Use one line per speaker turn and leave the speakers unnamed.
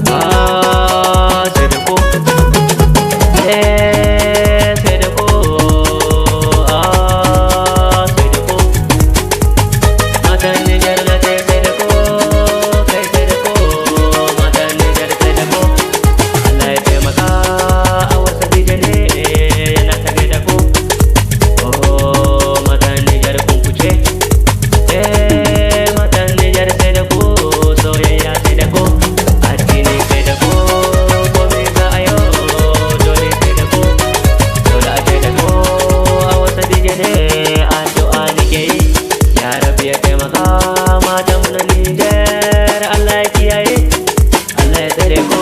Ah, sai da ku. Eh, sai da ku. Ah, sai da ku. Matan Nijar, na ce sai da ku. Kai, sai da ku. Matan Nijar, sai da ku. Allah ya taimaka, a wasu DJ ne yana ta gaida ku. Oh, matan Nijar, kun kuce. Eh, matan Nijar, sai da ku, soyayya sai da ku, addini sai da ku, komai za a yau dole sai da ku, dole a ce da ku. A wasu DJ ne, addu'a nake yi. Ya Rabbi ya taimaka matan na Nijar, Allah ya kiyaye, Allah ya tsare ku.